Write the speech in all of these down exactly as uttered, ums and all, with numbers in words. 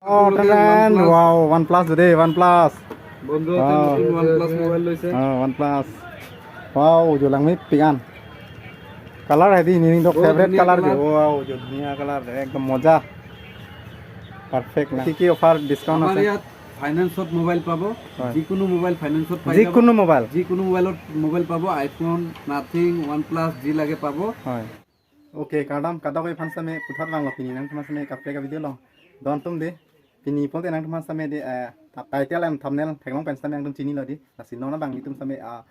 Oh, keren. OnePlus. Wow, OnePlus today, OnePlus. বন্ধু হাতে Wow. নতুন OnePlus মোবাইল লৈছে। Oh, OnePlus. Wow, jo langmepik an. Color hai di, nini dok বহুত favorite ধুনীয়া color jo. Color। Wow, jo dhuniya color, ekdom moja. Perfect na। কি কি offer discount আমাৰ আছে? ইয়াত ফাইনেন্সত মোবাইল পাব। হয়। যিকোনো মোবাইল ফাইনেন্সত পাই যাব। যিকোনো মোবাইল? যিকোনো মোবাইলত মোবাইল পাব, iPhone, Nothing, OnePlus, যি লাগে পাব। হয়। Okay, kardom, kadokave aphan sitame puthot vanglo pini nangtum sitame kaprek avideo along. Don atum dei, pini pulote nangtum sitame dei, eh, title and thumbnail theklong pen sitame nangtum chinilo dei. Lasi non abang nelitum sitame, ah,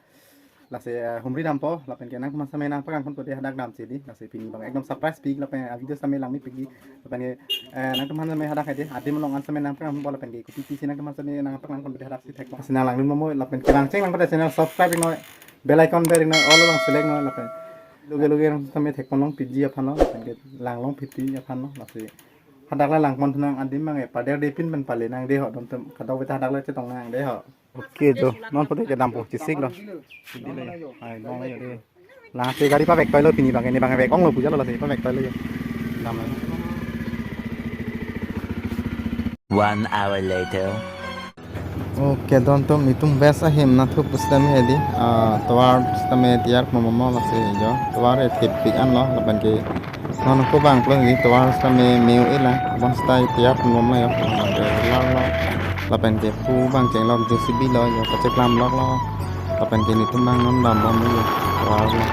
lasi, eh, humri dampo, lapen ke nangtum sitame nangpaklangponpo dei hadak damsi dei. Lasi pini abang ekdom surprise pik lapen, ah, video sitame langmepik dei. Lapen ke, eh, nangtum sitame hadak hai dei, adim along an sitame nangpaklangponpo lapen ke kopi pisi nangtum sitame nangpaklangponpo dei hadaksi theklong. Lasi nanglang dun momo lapen ke langcheng lang pada channel subscribe noi, bell icon ber noi, all along select noi lapen. Loge loge nangtum sitame thekponlong piji aphan lo, lapen ke langlong piji aphan lo, lasi hadak la langpon thunang adim abang e, pader dei pin pen pale nang dei ho, don atum kadokave ta hadak la chetong nang dei ho. Okay jo, non pulote kedampo, chisik lo. Hai, long lo dei. Lasi gari pavek toilo pini abang, neli abang vek onglo puja lo lasi pavek toilo jo. Dam lo. One hour later. Okay, don atum itum best ahem nathu pusitame hedi, ah, tovar pusitame tiyar momo lasi jo. Tovar ethip pik an lo, lapen ke non ko bang pulo hedi tovar sitame meu ila, bon sita tiyar momo yo, lapen ke lar lo, lapen ke pu bang chenglok J C B lo, jo kacheklam lok lo, lapen ke nelitum bang non dambom lo, tovar lo.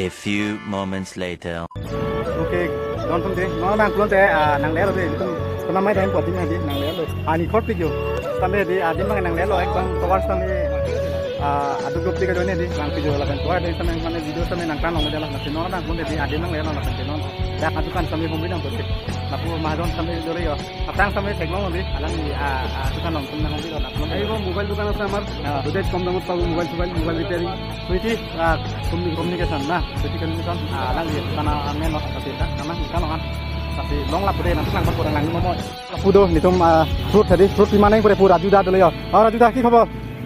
A few moments later. Okay, don atum dei, non abang pulote, ah, nanglelo dei, itum, kena mai dai poti na dei, nanglelo. Ani khot pik jo, sitame dei, adim abang nanglelo, ekdom tovar sitame, ah, aduk duk dei kajo ne dei, lang pik jo lapen tovar dei sitame mane video sitame nangklang long dei la, lasi non abang pulote dei, adim nanglelo lapen ke non. Dak adukan sitame humri dampo dei. Lapu mahajon sitame jore yo. Aphrang sitame theklong dei, alangli, ah, ah, dukan along tum nanghumri lo, lapu. এইখন মোবাইল দোকান আছে আমাৰ। অ। য'তে কম দামত পাব মোবাইল চোবাইল, mobile repairing. Sweety, ah, communication na, Sweety Communication, ah, alangli dukan amen lo, lasi dak, nama dukan along an. Lasi long lapu dei, nanti langpon kurang lang momo. Lapu do, nelitum, ah, fruit tadi, fruit pima nang pura pu Raju da dolo yo. Oh, Raju da, ki khobor?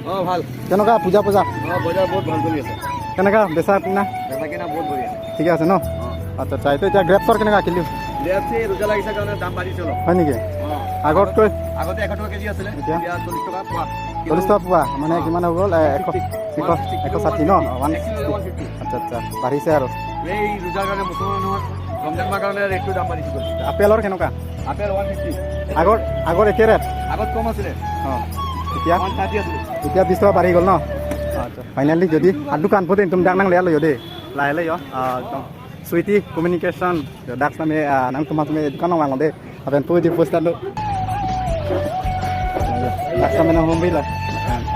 অ, ভাল। কেনেকুৱা পূজা পূজা? অ, বজাৰ বহুত ভাল চলি আছে। কেনেকুৱা বেচা কিনা? বেচা কিনা বহুত বঢ়িয়া। ঠিকে আছে ন? অ। আচ্ছা, আচ্ছা, এইটো এতিয়া গ্ৰেপছৰ কেনেকুৱা কিলো? গ্ৰেপছ এই ৰোজা লাগিছে কাৰণে দাম বাঢ়িছে অলপ। হয় নেকি? অ। আগতকৈ? আগতে এশ টকা কেজি আছিলে, এতিয়া? এতিয়া চল্লিছ টকা পোৱা। চল্লিছ টকা পোৱা, মানে অ। কিমান হৈ গ'ল? এ, এশ, ফিফটি। এশ, ওৱান ফিফটি। এশ ষাঠি ন? One fifty. Actually one fifty. আচ্ছা, আচ্ছা, বাঢ়িছে আৰু। এই ৰোজাৰ কাৰণে মুছলমান মানুহৰ ৰমজান মাহ কাৰণে ৰেটটো দাম বাঢ়ি গ'ল। আপেলৰ কেনেকুৱা? Apple one fifty. আগৰ, আগৰ একে ৰেট? আগত কম আছিলে। অ। এতিয়া? ওৱান থাৰ্টি আছিলে। এতিয়া বিশ টকা বাঢ়ি গ'ল ন? আচ্ছা। Finally, jodi, ah, dukan pulote nelitum dak nanglelo yo dei. Lahelo yo, ah, ekdom Sweety Communication. Yo, dak sitame, ah, nangtum sitame dukan along vanglo dei. Lapen pu ji post lo. Dak sitame nanghumri lo.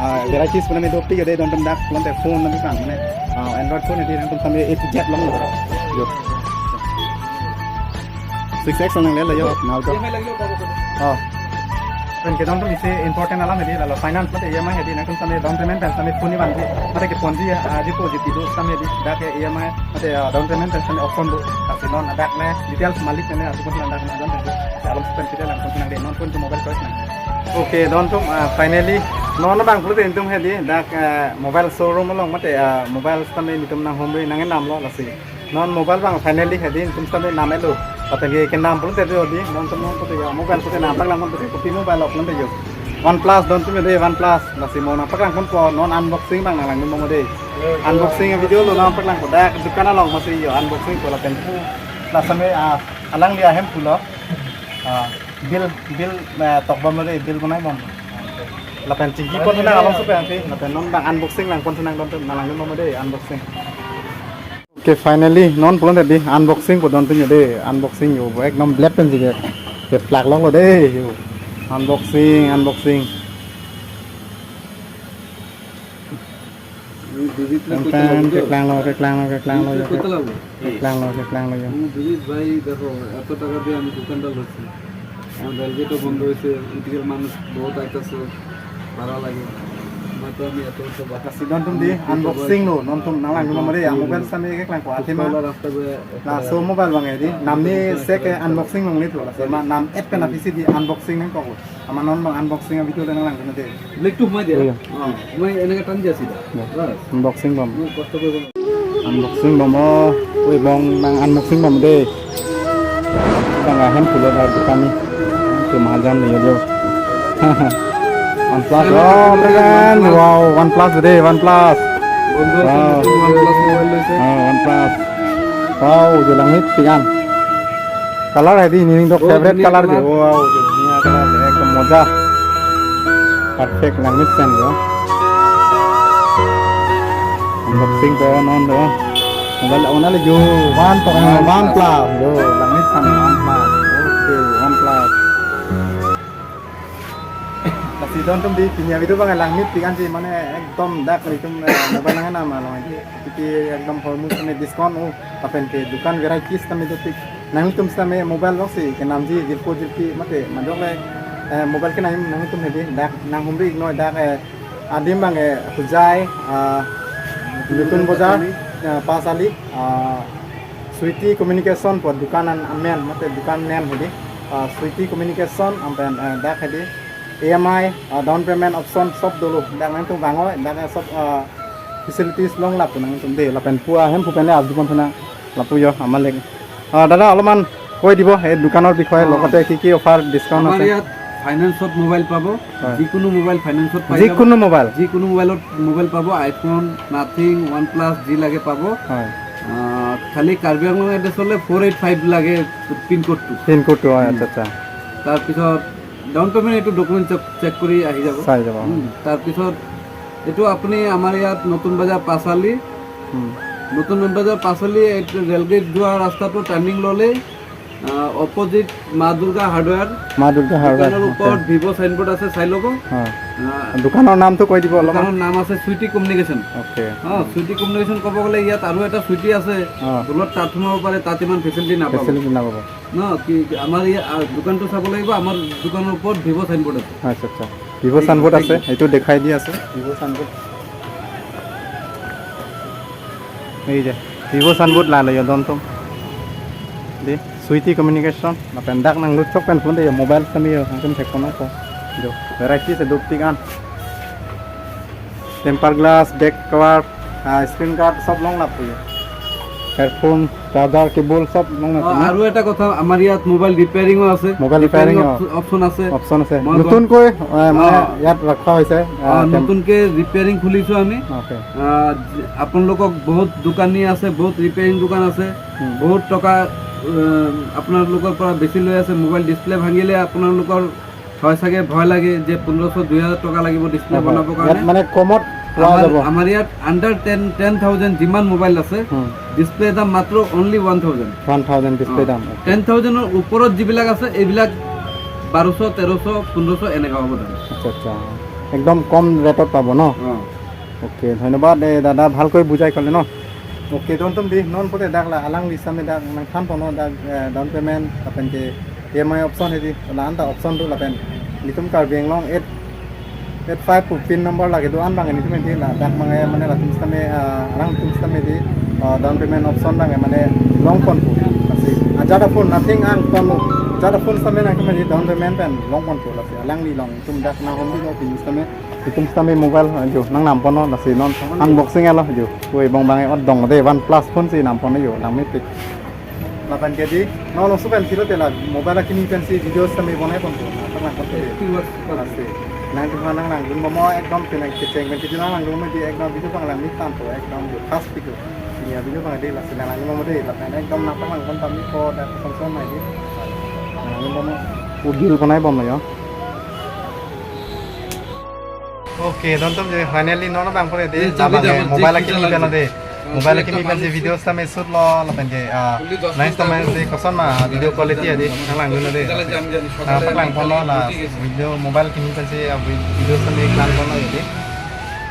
Ah, varieties pu nang dopik yo dei, don atum dak pulote phone na dukan mane. Ah, Android phone dei nangtum sitame A to Z long lo. Yo. Six X nanglelo yo, now to. E M I lagile pabo ko. Oh. Lapen ke don atum isi important alam hedi, lalo finance mate E M I hedi, nangtum sitame down payment pen sitame phone ni vanji, mate keponji, ah, deposit kedo sitame hedi, dak ke E M I mate, ah, down payment pen sitame option do, lasi non dak ne details malik ne, ah, deposit dak ne don hedi, along spend kita lang pon nang dei, non pun ke mobile choice nang. Okay, don atum, ah, finally, non abang pulote nelitum hedi, dak, ah, mobile showroom along mate, ah, mobile sitame nelitum nanghumri nangdamlo lasi. Non mobile abang finally hedi nelitum sitame namlo. Lapen ke kenam pulote dei, non atum non pulote ya, mobile pulote nampaklang pulote kopi mobile lo pulote yo. OnePlus don atum dei, OnePlus. Lasi mo nangpaklangponpo, non unboxing abang nanglang momo dei. Unboxing video lo nangpaklangpo, dak dukan along masi yo unboxing po lapen pu. Lasi sitame, ah, alangli ahem pulo. Ah, bill, bill, eh, tokbom lo dei, bill bonaibom. Lapen chingkipon thunang alongso pen, lapen non abang unboxing langpon thunang don atum, nanglang momo dei unboxing. Okay, finally, non pulote dei, unboxing po don atum yo dei, unboxing yo, bo ekdom black pen jige, ke plak long lo dei, yo. Unboxing, unboxing. আমি দুদিন ধরে টেন করতে টেন, লাগবো তো। কেকলাং লো, কেকলাং লো, কেকলাং লো, দুদিন ধরে ইয়ে। করতে লাগবো। কেকলাং লো, কেকলাং লো, ইয়ে। আমি দুদিন ভাই দেখো, এত টাকা দিয়ে আমি দোকানটা লইছি। আমার রেলগেটও বন্ধ হয়েছে, এদিকে মানুষ বহুত আইতাছে, ভাড়া লাগে। Lasi don atum dei, unboxing lo, non atum nanglangdun mama dei, a mobile sitame keklang ko athema. Laso mobile abang dei, namne sek ke unboxing longle tho, lasi ma nam et pen aphi si dei unboxing nangkok lo. Amat non abang unboxing a video nanglangdun dei. Black tu humai dia. Iya. Ah, humai enaka tan jasi da. Ya. Bas. Unboxing bom. Humai kosto koi bom. Unboxing bom o. Oi, bong nang unboxing bom dei. Bang ahem pulo da dukan ni. Tu mahal jam ni yo. OnePlus. Oh, pengen. Wow, OnePlus dei, OnePlus. Wow. OnePlus mobile loise. Oh, OnePlus. Wow, jo langmepik an. Color hai dei, nening dok favorite color jo. Wow, jo niya color jo, ekdom moja. Perfect langmesen jo. Unboxing ko non do. Mobile on ale jo, one to, eh, OnePlus jo, langmesen OnePlus. Okay, OnePlus. Lasi don atum dei, pini a video abang langmepik an dei, mane ekdom dak nelitum, eh, mobile nang nama lo dei. Iti ekdom hormu sitame discount o, lapen ke dukan varieties sitame dopik. Nanglitum sitame mobile loksi kenamji jirpo jirpi mate majok le, eh, mobile kenam nanglitum hedi dak nanghumri iknoi dak, eh, adim abang, eh, Hojai, ah, Nutun Bazar, eh, Pasali, ah, Sweety Communication pu dukan an amen mate dukan nem hedi, ah, Sweety Communication lapen, eh, dak hedi E M I, ah, down payment option sob dolo. Dak nangtum bangoi, dak sob, ah, facilities longlap nangtum dei. Lapen pu ahemphu pen le abdi pon thana lapu jo amalek. Ah, dada, olopman koi dibo, eh, dukanor bikhoye, ah, logote ki ki offer, discount আমাৰ আছে? ইয়াত ফাইনেন্সত মোবাইল পাব, হয়। যিকোনো মোবাইল ফাইনেন্সত পাই যাব। যিকোনো মোবাইল? যিকোনো মোবাইলত মোবাইল পাব, iPhone, Nothing, OnePlus যি লাগে পাব। হয়। আহ, খালি কাৰ্বি আংলং এড্ৰেছ হ'লে ফ'ৰ এইট ফাইভ লাগে পিনক'ডটো। পিনক'ডটো, হয়, উম। আচ্ছা, আচ্ছা। তাৰপিছত ডাউন পেমেণ্ট এইটো ডকুমেণ্ট চেক, চেক কৰি আহি যাব। চাই যাব। উম, তাৰপিছত এইটো আপুনি আমাৰ ইয়াত নতুন বজাৰ পাঁচআলি, হুম। নতুন বজাৰ পাঁচআলি এইটো ৰেলগেট যোৱা ৰাস্তাটো টাৰ্ণিং ল'লেই, আহ, অপজিট মা দুৰ্গা হাৰ্ডৱেৰ। মা দুৰ্গা হাৰ্ডৱেৰ, দোকানৰ ওপৰত অ'কে। ভিভ' চাইনবৰ্ড আছে, চাই ল'ব। হয়। আহ, দোকানৰ নামটো কৈ দিব অলপমান। দোকানৰ নাম আছে চুইটি কমিউনিকেশ্যন। অ'কে। অ, চুইটি কমিউনিকেশ্যন ক'ব গ'লে ইয়াত আৰু এটা চুইটি আছে। অ। ভুলত তাত সোমাব পাৰে, তাত ইমান ফেচিলিটি নাপাব। ফেচিলিটি নাপাব। ন, কি, আমাৰ ইয়াত, আহ, দোকানটো চাব লাগিব, আমাৰ দোকানৰ ওপৰত ভিভ' চাইনবৰ্ড আছে। আচ্ছা, আচ্ছা। ভিভ' ঠিক আছে, চাইনবৰ্ড আছে, থেংক ইউ। এইটো দেখাই দি আছে, vivo' signboard. Ei je, vivo' signboard lalo jo don atum. Dei, চুইটি communication, lapen dak nangluchok pen pon dei jo, mobile sitame jo, nangtum thek pon nangpo. Jo, varieties dopik an. Tempered glass, back cover, ah, screen guard, sob longlap jo. Headphone, charger, cable, sob longlap অ, jo. আৰু এটা কথা, আমাৰ ইয়াত মোবাইল ৰিপেয়াৰিঙো আছে। Mobile repairing, repairing অ। অপ-, অপশ্যন আছে। অপশ্যন আছে। মই নতুনকৈ, এ, মানে, অ। ইয়াত ৰখা হৈছে, এ, অ, টেম- নতুনকে ৰিপেয়াৰিং খুলিছোঁ আমি। অ'কে। আহ, আপোনালোকক বহুত দোকানী আছে, বহুত ৰিপেয়াৰিং দোকান আছে, হুম। বহুত টকা, আহ, আপোনালোকৰ পৰা বেছি লৈ আছে। মোবাইল ডিছপ্লে ভাঙিলে আপোনালোকৰ হয় চাগে ভয় লাগে যে পোন্ধৰশ, দুই হাজাৰ টকা লাগিব ডিছপ্লে হয়, হয়। বনাবৰ ইয়াত কাৰণে। মানে কমত পোৱা আমাৰ, যাব। আমাৰ ইয়াত আণ্ডাৰ টেন, টেন থাউজেণ্ড যিমান মোবাইল আছে, হুম। ডিছপ্লে দাম মাত্ৰ only one thousand. One thousand display অ। দাম। টেন থাউজেণ্ডৰ ওপৰত যিবিলাক আছে, এইবিলাক বাৰশ, তেৰশ, পোন্ধৰশ এনেকুৱা হ'ব দাম। আচ্ছা, আচ্ছা। একদম কম ৰেটত পাব ন? অ। অ'কে, ধন্যবাদ। এ, দাদা ভালকৈ বুজাই ক'লে ন? Okay, don atum dei, non pulote dak la alangli sitame dak nangthan ponlo dak, eh, down payment, lapen ke E M I option hedi, la-an ta option do lapen nelitum Karbi Anglong eight, eight five pu pin number lake do-an abang nelitum dei la dak abang, eh, mane latum sitame, ah, alanglitum sitame dei, ah, down payment option abang, eh, mane long ponpo. Lasi ajat aphone, Nothing angton lo, ajat aphone sitame nangtum dei down payment pen long ponpo, lasi alangli along nelitum dak nanghumri lo pini sitame. Itum sitame mobile, ah, jo, nangnam ponlo, lasi non unboxing lo, jo. Oi, bong bang, eh, ot dong dei, OnePlus phone si nam ponlo, jo, langmepik. Lapen ke dei, non laso pen si lote la, mobile akimi pen si video sitame bonai ponpo, nangtum lang ponpo dei. Lasi, nangtum nang nangdun momo, ekdom pinang kecheng pen si nang nangdun momo dei, ekdom video abang langme tangpo, ekdom jo, fast video. Pini a video abang dei, lasi nang nangdun momo dei, lapen ekdom nangtum lang pon tami ko, dak kosonson nai dei. Nangdun momo. Udil ponai bomlo jo. Oke, don atum je finally non abang pore dei, eh, chabi labang, jam, eh, mobile jam, akimi jam, pen jam. Dei. Mobile akimi pen je video sitame shoot lo, lapen ke, ah, nice tame je koson ma video quality dei, nang langdun dei. Nang paklang ponlo la video mobile akimi pen je, ah, vi-, video sitame klang ponlo dei.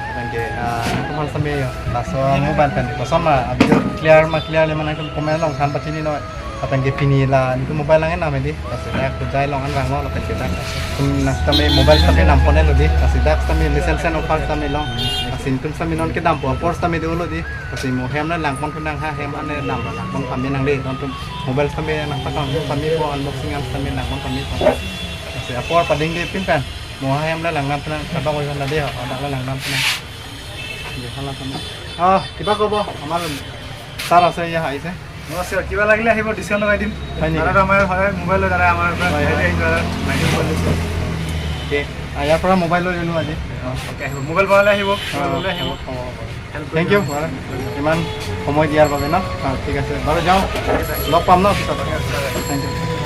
Lapen ke, ah, koson sitame jo, laso mobile pen koson ma, ah, video clear ma clear le ma nangtum comment along than pachini noi. Lapen ke pini la nelitum mobile lang-en name dei. Lasi dak kujai along an vanglo lapen ke dak. Nelitum nang tame mobile tame nam pon-e lo dei. Lasi dak tame mesen sen offer tame long. Lasi nelitum tame non kedampo apor tame dolo dei. Lasi mo hem le lang pon thu nang ha, hem an le nam lang pon pame nang dei. Nelitum mobile tame nang patang pame po, unboxing an tame lang pon pame po. Lasi apor pading dei pin pen. Mo ha hem le lang nam pon nang, kadok oi pon dei, ha, dak le lang nam pon nang. Dei, hala tame. Oh, কিবা ক'ব? আমাৰ ছাৰ আছে, এয়া আহিছে। নমস্কাৰ, কিবা লাগিলে আহিব, ডিছকাউণ্ট লগাই দিম। হয় নেকি? দাদা আমাৰ হয়, মোবাইল লয় দাদা আমাৰ পৰা। হয়, হয়। আহিব দাদা, বাইদেউ মোবাইল লৈছে। অ'কে। আ, ইয়াৰ পৰা মোবাইল লৈ ল'লো আজি। অ'কে, আহিব। মোবাইল পালে আহিব, অ, মোবাইল ল'লে আহিব। হ'ব, হ'ব, হ'ব। হেল্প কৰি থেংক ইউ, দিব। ইমান সময় দিয়াৰ বাবে ন। অ, ঠিক আছে, বাৰু যাওঁ, লগ পাম ন পিছত। Okay, okay. Thank you.